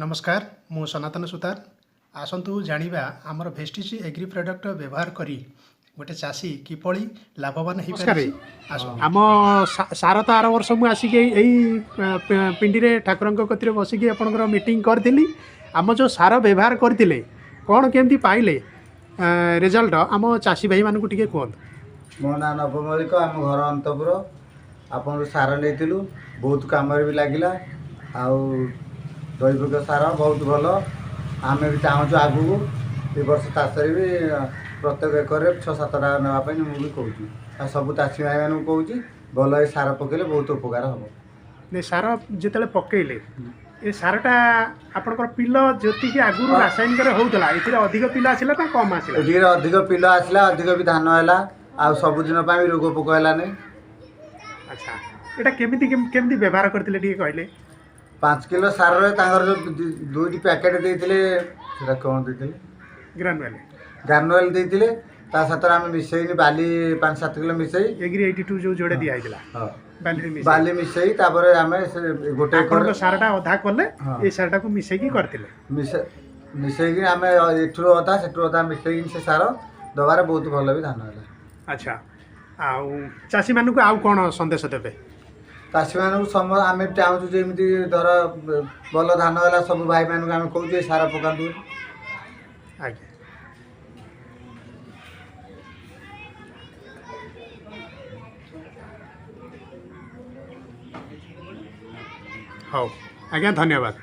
ନମସ୍କାର, ମୁଁ ସନାତନ ସୁତାର। ଆସନ୍ତୁ ଜାଣିବା ଆମର ଭେଷ୍ଟିଜ୍ ଏଗ୍ରି ପ୍ରଡ଼କ୍ଟ ବ୍ୟବହାର କରି ଗୋଟେ ଚାଷୀ କିଭଳି ଲାଭବାନ ହେଇପାରିଛି। ଆସନ୍ତୁ। ଆମ ସାର ତ ଆର ବର୍ଷ ମୁଁ ଆସିକି ଏଇ ପିଣ୍ଡିରେ ଠାକୁରଙ୍କ କତିରେ ବସିକି ଆପଣଙ୍କର ମିଟିଂ କରିଥିଲି। ଆମ ଯେଉଁ ସାର ବ୍ୟବହାର କରିଥିଲେ, କ'ଣ କେମିତି ପାଇଲେ ରେଜଲ୍ଟ, ଆମ ଚାଷୀ ଭାଇମାନଙ୍କୁ ଟିକେ କୁହନ୍ତୁ। ମୋ ନାଁ ନବ ମଲ୍ଲିକ, ଆମ ଘର ଅନ୍ତପୁର। ଆପଣଙ୍କୁ ସାର ନେଇଥିଲୁ, ବହୁତ କାମରେ ବି ଲାଗିଲା। ଆଉ ଜୈବିକ ସାର ବହୁତ ଭଲ। ଆମେ ବି ଚାହୁଁଛୁ ଆଗକୁ ଏ ବର୍ଷ ଚାଷରେ ବି ପ୍ରତ୍ୟେକ ଏକରରେ 6-7ଟା ନେବା ପାଇଁ ମୁଁ ବି କହୁଛି, ଆଉ ସବୁ ଚାଷୀ ଭାଇମାନଙ୍କୁ କହୁଛି, ଭଲ ଏ ସାର ପକେଇଲେ ବହୁତ ଉପକାର ହେବ। ସାର ଯେତେବେଳେ ପକେଇଲେ, ଏ ସାରଟା ଆପଣଙ୍କର ପିଲ ଯେତିକି ଆଗରୁ ରାସାୟନିକରେ ହେଉଥିଲା, ଏଥିରେ ଅଧିକ ପିଲ ଆସିଲା ନା କମ୍ ଆସିଲା? ଏଥିରେ ଅଧିକ ପିଲ ଆସିଲା, ଅଧିକ ବି ଧାନ ହେଲା, ଆଉ ସବୁଦିନ ପାଇଁ ବି ରୋଗ ପୋକ ହେଲାନି। ଆଚ୍ଛା, ଏଇଟା କେମିତି କେମିତି ବ୍ୟବହାର କରିଥିଲେ ଟିକେ କହିଲେ? 5 କିଲୋ ସାରରେ ତାଙ୍କର ଯେଉଁ 2ଟି ପ୍ୟାକେଟ୍ ଦେଇଥିଲେ, ସେଟା କ'ଣ ଦେଇଥିଲେ? ଗ୍ରାନୁଏଲ୍। ଗ୍ରାନୁଏଲ୍ ଦେଇଥିଲେ, ତା ସାଥିରେ ଆମେ ମିଶେଇନି ବାଲି 5-7 କିଲୋ ମିଶେଇ ଏଗ୍ରି 82 ଯେଉଁ ଯୋଡ଼େ ଦିଆ ହେଇଥିଲା। ହଁ। ବାଲିରେ। ବାଲି ମିଶେଇ ତାପରେ ଆମେ ସେ ଗୋଟେ ଆପଣଙ୍କ ସାରଟା ଅଧା କଲେ, ଏଇ ସାରଟାକୁ ମିଶେଇକି କରିଥିଲେ। ମିଶେଇକି ଆମେ ଏଠୁ ଅଧା ସେଠୁ ଅଧା ମିଶେଇକି ସେ ସାର ଦେବାରେ ବହୁତ ଭଲ ବି ଧାନ ହେଲା। ଆଚ୍ଛା, ଆଉ ଚାଷୀମାନଙ୍କୁ ଆଉ କ'ଣ ସନ୍ଦେଶ ଦେବେ? ଚାଷୀମାନଙ୍କୁ ଆମେ ଚାହୁଁଛୁ ଯେମିତି ଧର ଭଲ ଧାନ ହେଲା, ସବୁ ଭାଇମାନଙ୍କୁ ଆମେ କହୁଛୁ ଏ ସାର ପକାନ୍ତୁ। ଆଜ୍ଞା, ହଉ ଆଜ୍ଞା, ଧନ୍ୟବାଦ।